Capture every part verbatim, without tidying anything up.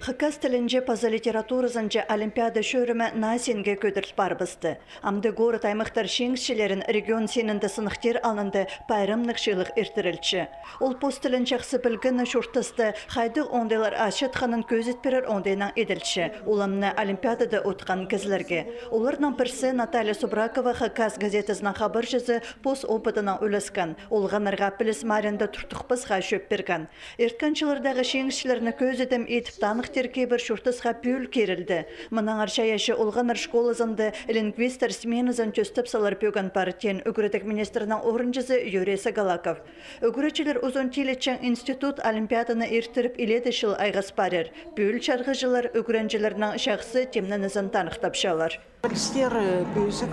Хакас тілінҷе паза литературазынҷа олимпиада чӧрімі наа синге кӧдіріл парыбысты. Амды город-аймахтар чиңісчілерін регион синінде сыныхтир алнында пайрамнығ чыылығ иртірілче. Ол пос тілін чахсы пілген чуртаста хайдағ оңдайлар ачытханын кӧзіт пирер оңдайнаң иділче уламны олимпиадада утхан кізілерге. Оларның пірсі Наталья Субракова, Хакас газетазының хабарҷызы, пос опытынаң ӱлескен, олғаннарға піліс мааринда туртухпасха чӧп пирген. Ирткен чыллардағы чиңісчілерні кӧзідім идіп, таныхтир кибір чуртасха пӱӱл кирілді. Мынаңар чайаачы олғаннар школазында лингвистер сменазын тӧстеп салар пӧгін пар, теен ӱгредіг министрінің орынҷызы Юрий Сагалаков. Ӱгретчілер узун тилетчең институт олимпиаданы иртіріп илееде чыл айғас парир. Пӱӱл чарғыҷылар ӱгренҷілернің чахсы тимненізін таныхтапчалар. Пілістер пӧзік,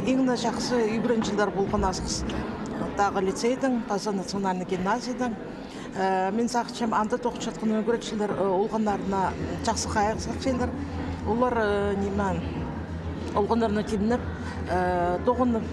иң не чахсы ӱгренҷілер полған Асхыс тағы лицейдің, паза национальный гимназияның. Мин сағынчам, анда тоғынчатхан ӱгренҷілер олғаннарына чахсы хайығ салчалар. Олар, ниме, олғаннарына тимнеп, тоғынып,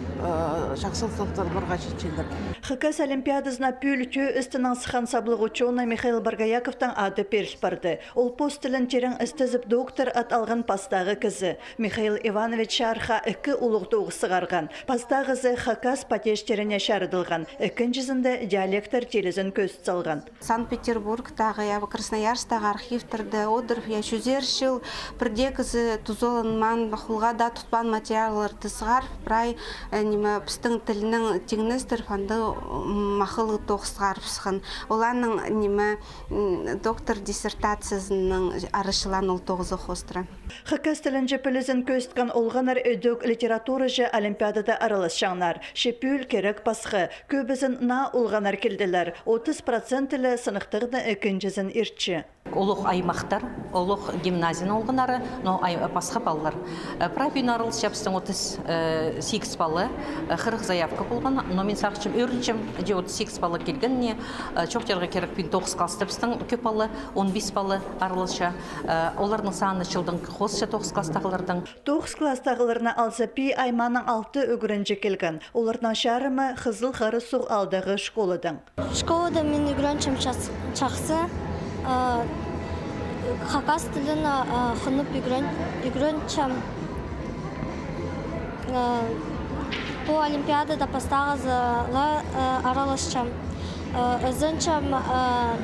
чахсы сыныхтарға читчелер. Хакас олимпиадазына пӱӱл тӧӧ істінең сыххан саблығ учёный Михаил Боргояковтың ады пиріл парды. Ол пос тілін тирең істезіп, доктор ат алған пастағы кізі. Михаил Иванович чарыхха ікі улуғ тоғыс сығарған. Пастағызы хакас падежтеріне чарыдылған, ікінҷізінде диалекттер тилізін кӧзіт салған. Санкт-Петербургтағы я Красноярсктағы архивтерде одырып, я чӱзер чыл пірдеезі тузаланмаан, холға даа тутпаан материалларны сығарып, прай, э, ниме, пістің тілнең тиңнестіріп, анда, м, махалығ тоғыс сығарыбысхан. Оларның, ниме, м, доктор диссертациязының арачылаан ол тоғызы хоостыра. Хакас тілінҷе пілізін кӧзіткен олғаннар ідӧк литератураҷа олимпиадада араласчаңнар. Че пӱӱл кирек пасха. Кӧбізін наа олғаннар килділер. Отыс процент ле сыныхтығны ікінҷізін иртче. Олох аймахтар, олох гимназияның олғаннары, но ай-, пасха палалар. Э, прай пӱӱн араласчабыстың отыс, э, сигіс пала, э, хырых заявка полған, но мин сағынчам, ӧрінчем, че отыс сигіс пала килгеніне, э, чоохтирға кирек, пӱӱн тоғыс класстабыстың кӧп пала, он пис пала араласча. Э, оларның саны чылдаң хоосча тоғыс класстағылардаң. Тоғыс класстағыларны алза, Пии аймааның алты ӱгренҷі килген. Оларның чарымы Хызыл Хара Суғ аалдағы школадаң. Школада мин ӱгренчем час-, чахсы. Э, хакас тілін, э, хынып ӱгрен-, ӱгренчем. Э, пу олимпиадада пастағызы ла, э, араласчам. Э, ызынчам, э,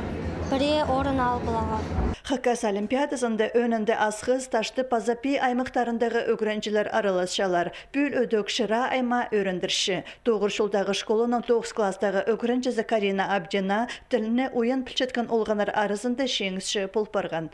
пірее орын алып аларға. Хакас олимпиадазында ӧӧнінде Асхыс, Таштып паза Пии аймахтарындағы ӱгренҷілер араласчалар. Пӱӱл ідӧк Шира аймаа ӧріндірче. Тоғыр чолдағы школаның тоғыс класстағы ӱгренҷізі Карина Абдина тілні уйан пілчеткен олғаннар аразында чиңісчі пол парған.